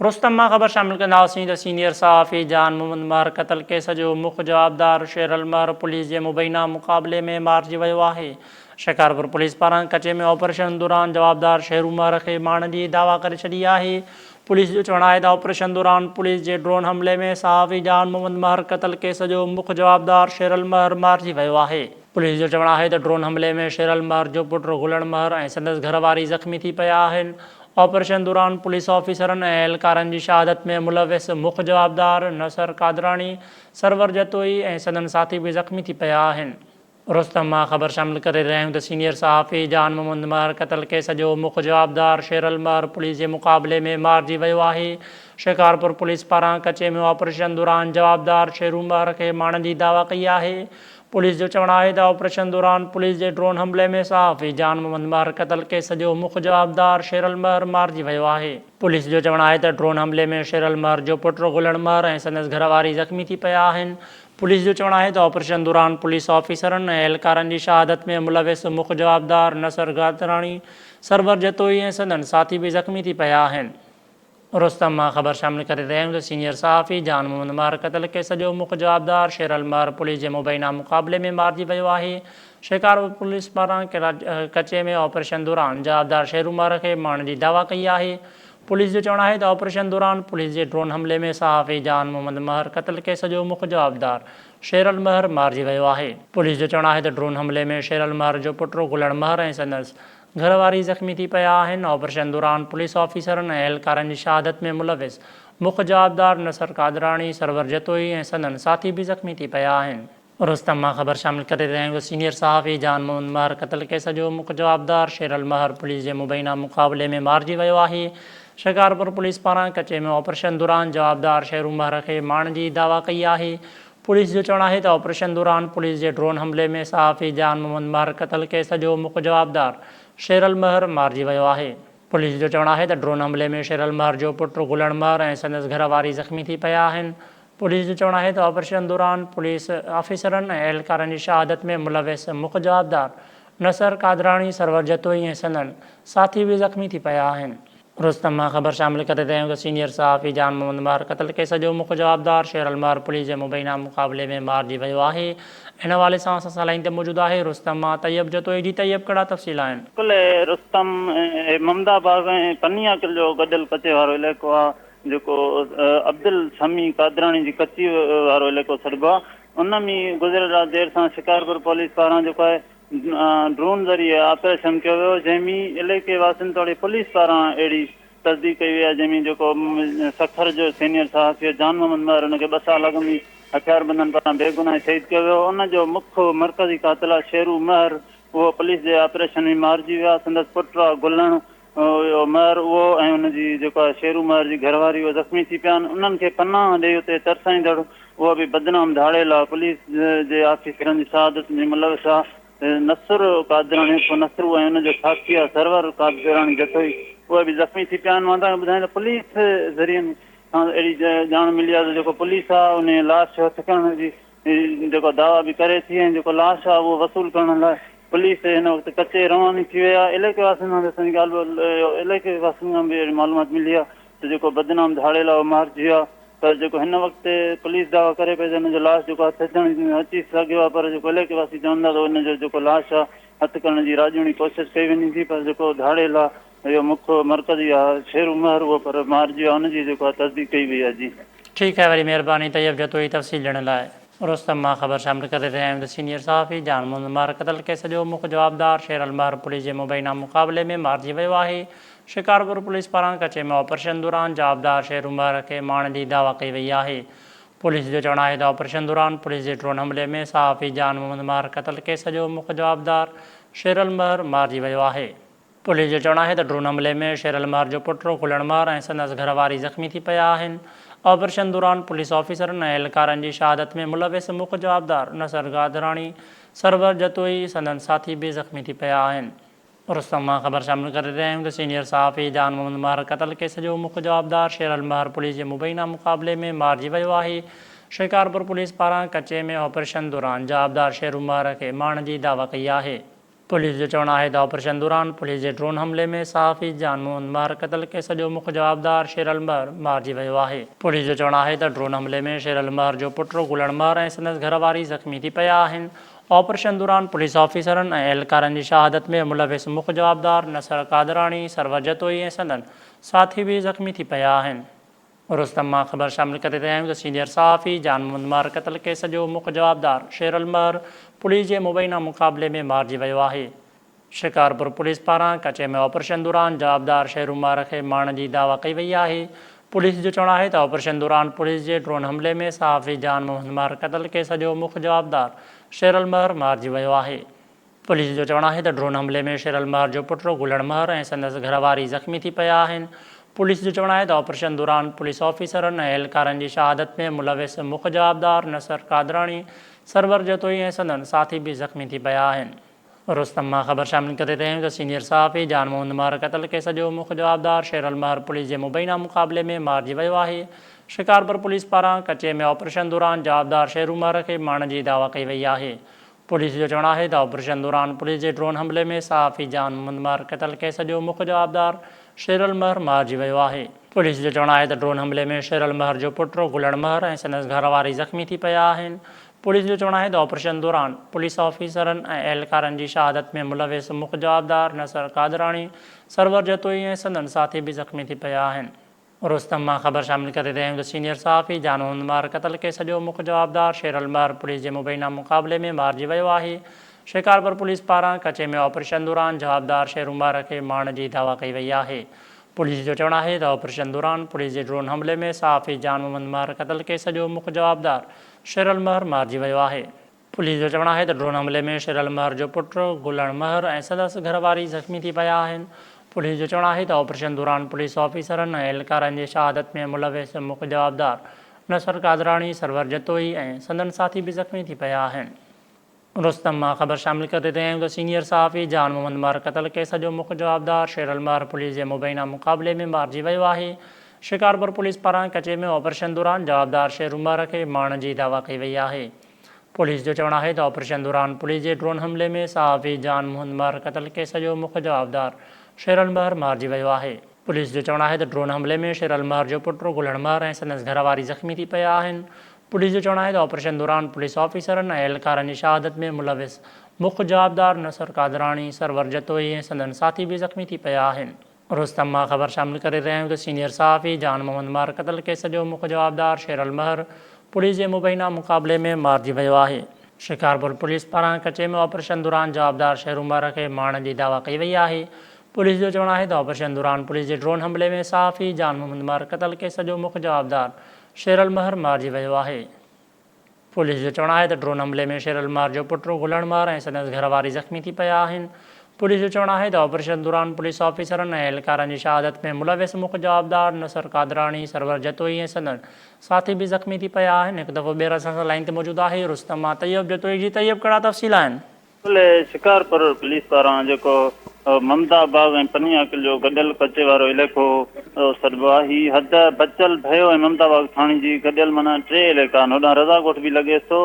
رستم مان خبر شامل ڪنداسين ته سينيئر صحافي جان محمد مهر قتل ڪيس جو مک جوابدار شيرل مهر پوليس جي مبينا مقابلي ۾ مارجي ويو آهي. شڪارپور پوليس پاران ڪچي ۾ آپريشن دوران جوابدار شيرو مهر کي مارڻ جي دعويٰ ڪري ڇڏي آهي. پوليس جو چوڻ آهي ته آپريشن دوران پوليس جي ڊرون حملي ۾ صحافي جان محمد مهر قتل ڪيس جو مک جوابدار شيرل مهر مارجي ويو آهي. پوليس جو چوڻ آهي ته ڊرون حملي ۾ شيرل مهر جو پٽ گلڻ مهر ۽ سندس گهر واري زخمي ٿي پيا آهن. آپريشن دوران پوليس آفيسرن ۽ اهلڪارن جي شهادت ۾ ملوث مک جوابدار نصر قادراڻي، سرور جتوئي ۽ سندن ساٿي به زخمي ٿي پيا آهن. رستم مان خبر شامل ڪري رهيا آهيون ته سينيئر صحافي جان محمد مهر قتل ڪيس جو مک جوابدار شيرل مهر پوليس جي مقابلي ۾ مارجي ويو آهي. شڪارپور پوليس پاران ڪچي ۾ آپريشن دوران جوابدار شيرو مهر کي ماڻڻ جي دعويٰ ڪئي آهي. پوليس جو چوڻ آهي ته آپريشن دوران پوليس جي ڊرون حملي ۾ صحافي جان محمد مهر قتل ڪيس جو مک جوابدار شيرل مهر مارجي ويو آهي. پوليس جو چوڻ آهي ته ڊرون حملي ۾ شيرل مهر جو پٽ گلڻ مهر ۽ سندس گهر واري زخمي ٿي پيا آهن. پوليس جو چوڻ آهي ته آپريشن دوران پوليس آفيسرن ۽ اهلڪارن جي شهادت ۾ ملوث مک جوابدار نصر گادراڻي، سرور جتوئي ۽ سندن ساٿي به زخمي ٿي پيا آهن. رستم مان خبر شامل ڪري رهيا آهيون ته سينيئر صحافي جان محمد مهر قتل ڪيس جو مک جوابدار شيرل مهر پوليس جي مبينا مقابلي ۾ مارجي ويو آهي. شڪارپور پوليس پاران ڪچي ۾ آپريشن دوران جوابدار شيرو مهر کي مارڻ جي دعويٰ ڪئي آهي. پوليس جو چوڻ آهي ته آپريشن دوران پوليس جي ڊرون حملي ۾ صحافي جان محمد مهر قتل ڪيس جو مک جوابدار شيرل مهر مارجي ويو آهي. پوليس جو چوڻ آهي ته ڊرون حملي ۾ شيرل مهر جو پٽ گلڻ مهر ۽ سندس گهر واري زخمي ٿي پيا آهن، آپريشن دوران پوليس آفيسرن ۽ اهلڪارن جي شهادت ۾ ملوث مک جوابدار نصر قادراڻي، سرور جتوئي ۽ سندن ساٿي به زخمي ٿي پيا آهن. رستم مان خبر شامل ڪري رهيا آهيون ته سينيئر صحافي جان محمد مهر قتل ڪيس جو مک جوابدار شيرل مهر پوليس جي مبينا مقابلي ۾ مارجي ويو آهي، شڪارپور پوليس پاران ڪچي ۾ آپريشن دوران جوابدار شيرو مهر کي مارڻ جي دعويٰ ڪئي آهي، پوليس جو چوڻ آهي ته آپريشن دوران پوليس جي ڊرون حملي ۾ صحافي جان محمد مهر قتل ڪيس جو مک جوابدار شيرل مهر مارجي ويو آهي. پوليس جو چوڻ آهي ته ڊرون حملي ۾ شيرل مهر جو پٽ گلڻ مهر ۽ سندس گهر واري زخمي ٿي پيا آهن. پوليس جو چوڻ آهي ته آپريشن دوران پوليس آفيسرن ۽ اهلڪارن جي شهادت ۾ ملوث مک جوابدار نصر قادراڻي، سرور جتوئي ۽ سندن ساٿي به زخمي ٿي پيا آهن. رستم مان خبر شامل ڪري رهيا آهيون ته سينيئر صحافي جان محمد مهر قتل ڪيس جو مک جوابدار شيرل مهر پوليس جي مبينا مقابلي ۾ مارجي ويو آهي. ان حوالي سان اسان سان لائين تي موجود آهي رستم مان طيب جتوئي جي طيب ڪهڙا تفصيل آهن؟ قلعي رستم محمد آباد ۽ پني عاقل جو گڏيل ڪچي وارو علائقو آهي جيڪو عبدالسميع قادراڻي جي ڪچي وارو علائقو سڏبو آهي ان ۾ گذريل رات دير سان شڪارپور پوليس پاران جيڪو آهي ڊرون ذريعي آپريشن ڪيو ويو جنهن ۾ علائقي واسين توڙي پوليس پاران اهڙي تصديق ڪئي وئي آهي جنهن ۾ جيڪو سکر جو سينيئر صحافي جان محمد مهر ان کي ٻه سال اڳ ۾ هٿياربندن پاران بيگناهه شهيد ڪيو ويو ان جو مک مرڪزي قاتل آهي شيرو مهر اهو پوليس جي آپريشن ۾ مارجي ويو آهي سندس پٽ آهي گلڻ اهو مهر اهو ۽ ان جي جيڪو آهي شيرو مهر جي گهر واري اهو زخمي ٿي پيا آهن انهن کي پناهه ڏئي اتي ترسائيندڙ اهو به بدنام ڌاڙيل آ پوليس جي آفيسرن جي شهادت ۾ ملوث آ نصر قادراڻي عرف نصرو ۽ ان جو ساٿي آ سرور قادراڻي جتوئي اهي به زخمي ٿي پيا آهن مان توهان کي ٻڌايان ته پوليس ذريعن کان اهڙي ڄاڻ ملي آ ته جيڪو پوليس آ ان لاش هٿ ڪرڻ جي جيڪو دعويٰ به ڪري ٿي ۽ جيڪو لاش آ اهو وصول ڪرڻ لاء پوليس هن وقت ڪچي رواني ٿي وئي آ علائقي واسين سان به اسان جي ڳالهه ٻولهه علائقي واسين کان به اهڙي معلومات ملي آ ته جيڪو بدنام ڌاڙيل آ اهو مارجي ويو آ پر جيڪو هن وقت پوليس دعويٰ ڪري پئي ته هن جو لاش جيڪو هٿ اچڻ اچي سگهيو آهي پر جيڪو علائقي واسي چون ٿا ته ان جو جيڪو لاش آهي هٿ ڪرڻ جي راڄوڻي ڪوشش ڪئي وڃي ٿي پر جيڪو ڌاڙيل آهي اهو مک مرڪزي آهي شيرو مهر اهو پر مارجي ويو آهي ان جي جيڪو آهي تصديق ڪئي وئي آهي جي. ٺيڪ آهي وڏي مهرباني طيب جتوئي تفصيل ڏيڻ لاء. رستم مان خبر شامل ڪري رهيا آهيون ته سينيئر صحافي جان محمد مهر قتل ڪيس جو مک جوابدار شيرل مهر پوليس جي مبينا مقابلي ۾ مارجي ويو آهي شڪارپور پوليس پاران ڪچي ۾ آپريشن دوران جوابدار شيرو مهر کي مارڻ جي دعويٰ ڪئي وئي آهي. پوليس جو چوڻ آهي ته آپريشن دوران پوليس جي ڊرون حملي ۾ صحافي جان محمد مهر قتل ڪيس جو مک جوابدار شيرل مهر مارجي ويو آهي. پوليس جو چوڻ آهي ته ڊرون حملي ۾ شيرل مهر جو پٽ گلڻ مهر ۽ سندس گهر واري زخمي ٿي پيا آهن. آپريشن دوران پوليس آفيسرن ۽ اهلڪارن جي شهادت ۾ ملوث مک جوابدار نصر گادراڻي، سرور جتوئي، سندن ساٿي به زخمي ٿي پيا آهن. رستم مان خبر شامل ڪري رهيا آهيون ته سينيئر صحافي جان محمد مهر قتل ڪيس جو مک جوابدار شيرل مهر پوليس جي مبينا مقابلي ۾ مارجي ويو آهي. شڪارپور پوليس پاران ڪچي ۾ آپريشن دوران جوابدار شيرو مهر کي مارڻ جي دعويٰ ڪئي آهي. پوليس جو چوڻ آهي ته آپريشن دوران پوليس جي ڊرون حملي ۾ صحافي جان محمد مهر قتل ڪيس جو مک جوابدار شيرل مهر مارجي ويو آهي. پوليس جو چوڻ آهي ته ڊرون حملي ۾ شيرل مهر جو پٽ گلڻ مهر ۽ سندس گهر واري زخمي ٿي پيا آهن. آپريشن دوران پوليس آفيسرن ۽ اهلڪارن جي شهادت ۾ ملوث مک جوابدار نصر قادراڻي، سرور جتوئي ۽ سندن ساٿي به زخمي ٿي پيا آهن. رستم مان خبر شامل ڪري رهيا آهيون ته سينيئر صحافي جان محمد مهر قتل ڪيس جو مک جوابدار شيرل مهر پوليس جي مبينا مقابلي ۾ مارجي ويو آهي. شڪارپور پوليس پاران ڪچي ۾ آپريشن دوران جوابدار شيرو مهر کي مارڻ جي دعويٰ ڪئي وئي آهي. پوليس جو چوڻ آهي ته آپريشن دوران پوليس جي ڊرون حملي ۾ صحافي جان محمد مهر قتل ڪيس جو مک جوابدار شيرل مهر مارجي ويو آهي. پوليس جو چوڻ آهي ته ڊرون حملي ۾ شيرل مهر جو پٽ گلڻ مهر ۽ سندس گهر واري زخمي ٿي پيا آهن. پوليس جو چوڻ آهي ته آپريشن دوران پوليس آفيسرن ۽ اهلڪارن جي شهادت ۾ ملوث مک جوابدار نصر قادراڻي، سرور جتوئي ۽ سندن ساٿي به زخمي ٿي پيا آهن. رستم مان خبر شامل ڪري رهيا آهيون ته سينيئر صحافي جان محمد مهر قتل ڪيس جو مک جوابدار شيرل مهر پوليس جي مبينا مقابلي ۾ مارجي ويو آهي. شڪارپور پوليس پاران ڪچي ۾ آپريشن دوران جوابدار شيرو مهر کي مارڻ جي دعويٰ ڪئي وئي آهي. پوليس جو چوڻ آهي ته آپريشن دوران پوليس جي ڊرون حملي ۾ صحافي جان محمد مهر قتل ڪيس جو مک جوابدار شيرل مهر مارجي ويو آهي. پوليس جو چوڻ آهي ته ڊرون حملي ۾ شيرل مهر جو پٽ گلڻ مهر ۽ سندس گهر واري زخمي ٿي پيا آهن. پوليس جو چوڻ آهي ته آپريشن دوران پوليس آفيسرن ۽ اهلڪارن جي شهادت ۾ ملوث مک جوابدار نصر قادراڻي، سرور جتوئي ۽ سندن ساٿي به زخمي ٿي پيا آهن. رستم مان خبر شامل ڪري رهيا آهيون ته سينيئر صحافي جان محمد مهر قتل ڪيس جو مک جوابدار شيرل مهر پوليس جي مبينا مقابلي ۾ مارجي ويو آهي. شڪارپور پوليس پاران ڪچي ۾ آپريشن دوران جوابدار شيرو مهر کي مارڻ جي دعويٰ ڪئي وئي آهي. پوليس جو چوڻ آهي ته آپريشن دوران پوليس جي ڊرون حملي ۾ صحافي جان محمد مهر قتل ڪيس جو مک جوابدار شيرل مهر مارجي ويو آهي. پوليس جو چوڻ آهي ته ڊرون حملي ۾ شيرل مهر جو پٽ گلڻ مهر ۽ سندس گهر واري زخمي ٿي پيا آهن. پوليس جو چوڻ آهي ته آپريشن دوران پوليس آفيسرن ۽ اهلڪارن جي شهادت ۾ ملوث مک جوابدار نصر قادراڻي، سرور جتوئي ۽ سندن ساٿي به زخمي ٿي پيا آهن. رستم مان خبر شامل ڪري رهيا آهيون ته سينيئر صحافي جان محمد مهر قتل ڪيس جو مک جوابدار شيرل مهر پوليس جي مبينا مقابلي ۾ مارجي ويو آهي. شڪارپور پوليس پاران ڪچي ۾ آپريشن دوران جوابدار شيرو مهر کي مارڻ جي دعويٰ ڪئي وئي آهي. پوليس جو چوڻ آهي ته آپريشن دوران پوليس جي ڊرون حملي ۾ صحافي جان محمد مهر قتل ڪيس جو مک جوابدار شيرل مهر مارجي ويو آهي. پوليس جو چوڻ آهي ته ڊرون حملي ۾ شيرل مهر جو پٽ گلڻ مهر ۽ سندس گهر واري زخمي ٿي پيا آهن. پوليس جو چوڻ آهي ته آپريشن دوران پوليس آفيسرن ۽ اهلڪارن جي شهادت ۾ ملوث مک جوابدار نصر قادراڻي، سرور جتوئي ۽ سندن ساٿي به زخمي ٿي پيا آهن. رستم مان خبر شامل ڪري رهيا آهيون ته سينيئر صحافي جان محمد مهر قتل ڪيس جو مک جوابدار شيرل مهر پوليس جي مبينا مقابلي ۾ مارجي ويو آهي. شڪارپور پوليس پاران ڪچي ۾ آپريشن دوران جوابدار شيرو مهر کي مارڻ جي دعويٰ ڪئي وئي آهي. پوليس جو چوڻ آهي ته آپريشن دوران پوليس جي ڊرون حملي ۾ صحافي جان محمد مهر قتل ڪيس جو مک جوابدار شيرل مهر مارجي ويو آهي. پوليس جو چوڻ آهي ته ڊرون حملي ۾ شيرل مهر جو پٽ گلڻ مهر ۽ سندس گهر واري زخمي ٿي پيا آهن. پوليس جو چوڻ آهي ته آپريشن دوران پوليس آفيسرن ۽ اهلڪارن جي شهادت ۾ ملوث مک جوابدار نصر قادراڻي، سرور جتوئي ۽ سندن ساٿي به زخمي ٿي پيا آهن. هڪ دفعو ٻيهر اسان سان لائين تي موجود آهي رستم مان طيب جتوئي جي طيب ڪهڙا تفصيل آهن؟ ضلعي شڪارپور پوليس پاران جيڪو ممدا باغ ۽ پني عاقل جو گڏيل ڪچي وارو علائقو سڏبو آهي، هي حد بچل ڀيو ۽ ممدا باغ ٿاڻي جي گڏيل معنيٰ ٽي علائقا آهن، هوڏانهن رضا ڳوٺ به لڳيس ٿو،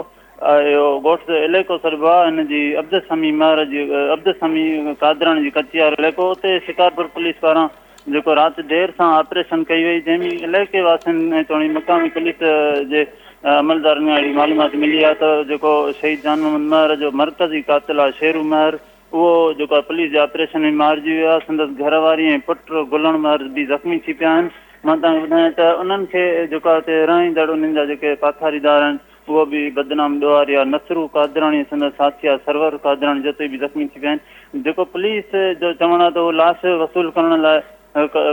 اهو ڳوٺ علائقو سڏبو آهي، هن جي عبدالسميع مهر جي عبدالسميع قادراڻي جي ڪچي وارو علائقو، اتي شڪارپور پوليس پاران جيڪو رات دير سان آپريشن ڪئي وئي جنهن ۾ علائقي واسين ۽ توڻي مقامي پوليس جي عملدارن کان اهڙي معلومات ملي آهي ته جيڪو شهيد جان محمد مهر جو مرڪزي قاتل آهي شيرو مهر اهو جيڪو آهي پوليس جي آپريشن ۾ مارجي ويو آهي سندس گهر واري ۽ پٽ گلڻ مهر به زخمي ٿي پيا آهن مان توهان کي ٻڌايان ته انهن کي جيڪو آهي اتي رهائيندڙ انهن جا جيڪي پاٿاريدار آهن اهو به بدنام ڏوهاري آ نصرو قادراڻي ۽ سندس ساٿي آ سرور قادراڻي جتوئي به زخمي ٿي پيا آهن جيڪو پوليس جو چوڻ آ ته هو لاش وصول ڪرڻ لاء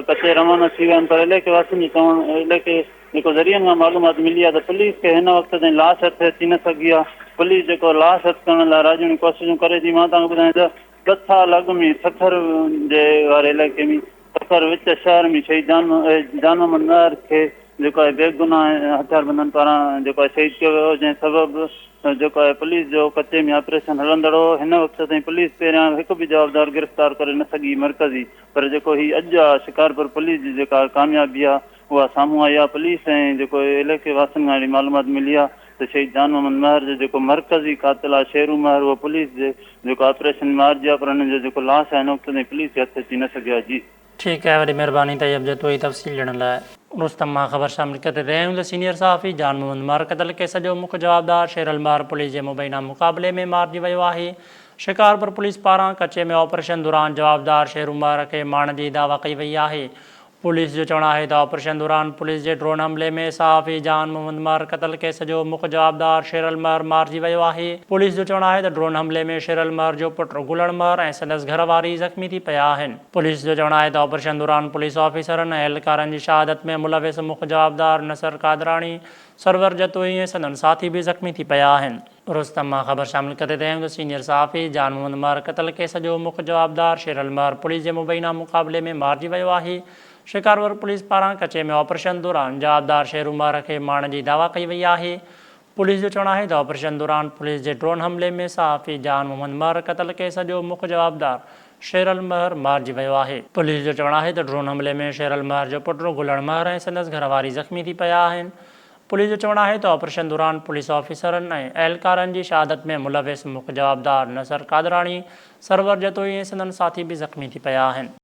ڪچي روانا ٿي ويا آهن پر علائقي واسين جو چوڻ علائقي جيڪو ذريعن کان معلومات ملي آ ته پوليس کي هن وقت تائين لاش هٿ اچي نه سگهي آ پوليس جيڪو لاش هٿ ڪرڻ لاء راڄوڻي ڪوششون ڪري ٿي مان توهان کي ٻڌايان ته ٻه سال اڳ ۾ سکر جي واري علائقي ۾ سکر وچ شهر ۾ شهيد جان محمد مهر کي جيڪو آهي بيگناهه هٿياربندن پاران جيڪو آهي شهيد ڪيو ويو هو جنهن سبب جيڪو آهي پوليس جو ڪچي ۾ آپريشن هلندڙ هو هن وقت تائين پوليس پهريان هڪ به جوابدار گرفتار ڪري نه سگهي مرڪزي پر جيڪو هي اڄ آهي شڪارپور پوليس جي جيڪا ڪاميابي آهي اها سامهون آئي آهي پوليس ۽ جيڪو علائقي واسين کان اهڙي معلومات ملي آهي ته. ته شهيد جان محمد مهر جو جيڪو مرڪزي قاتل آهي شيرو مهر اهو پوليس جي جيڪو آپريشن مارجي ويو پر ان جو جيڪو لاش آهي هن وقت تائين پوليس جي هٿ اچي نه سگهيو آهي جي. ٺيڪ آهي وڏي مهرباني طيب جتوئي تفصيل ڏيڻ لاء. رستم مان خبر شامل ڪري رهيا آهيون ته سينيئر صحافي جان محمد مهر قتل ڪيس جو مک جوابدار شيرل مهر پوليس جي مبينا مقابلي ۾ مارجي ويو آهي. شڪارپور پوليس پاران ڪچي ۾ آپريشن دوران جوابدار شيرو مهر کي مارڻ جي دعويٰ ڪئي وئي آهي. پوليس جو چوڻ آهي ته آپريشن دوران پوليس جي ڊرون حملي ۾ صحافي جان محمد مهر قتل ڪيس جو مک جوابدار شيرل مهر مارجي ويو آهي. پوليس جو چوڻ آهي ته ڊرون حملي ۾ شيرل مهر جو پٽ گلڻ مهر ۽ سندس گهر واري زخمي ٿي پيا آهن. پوليس جو چوڻ آهي ته آپريشن دوران پوليس آفيسرن ۽ اهلڪارن جي شهادت ۾ ملوث مک جوابدار نصر قادراڻي، سرور جتوئي ۽ سندن ساٿي به زخمي ٿي پيا آهن. رستم مان خبر شامل ڪري رهيا آهيون ته سينيئر صحافي جان محمد مهر قتل ڪيس جو مک جوابدار شيرل مهر پوليس جي مبينا مقابلي ۾ مارجي ويو آهي. شڪارپور پوليس پاران ڪچي ۾ آپريشن دوران جوابدار شيرو مهر کي مارڻ جي دعويٰ ڪئي وئي آهي. پوليس جو چوڻ آهي ته آپريشن دوران پوليس جي ڊرون حملي ۾ صحافي جان محمد مهر قتل ڪيس جو مک جوابدار شيرل مهر مارجي ويو آهي. پوليس جو چوڻ آهي ته ڊرون حملي ۾ شيرل مهر جو پٽ گلڻ مهر ۽ سندس گهرواري زخمي ٿي پيا آهن. پوليس جو چوڻ آهي ته آپريشن دوران پوليس آفيسرن ۽ اهلڪارن جي شهادت ۾ ملوث مک جوابدار نصر قادراڻي، سرور جتوئي ۽ سندن ساٿي به زخمي ٿي پيا آهن.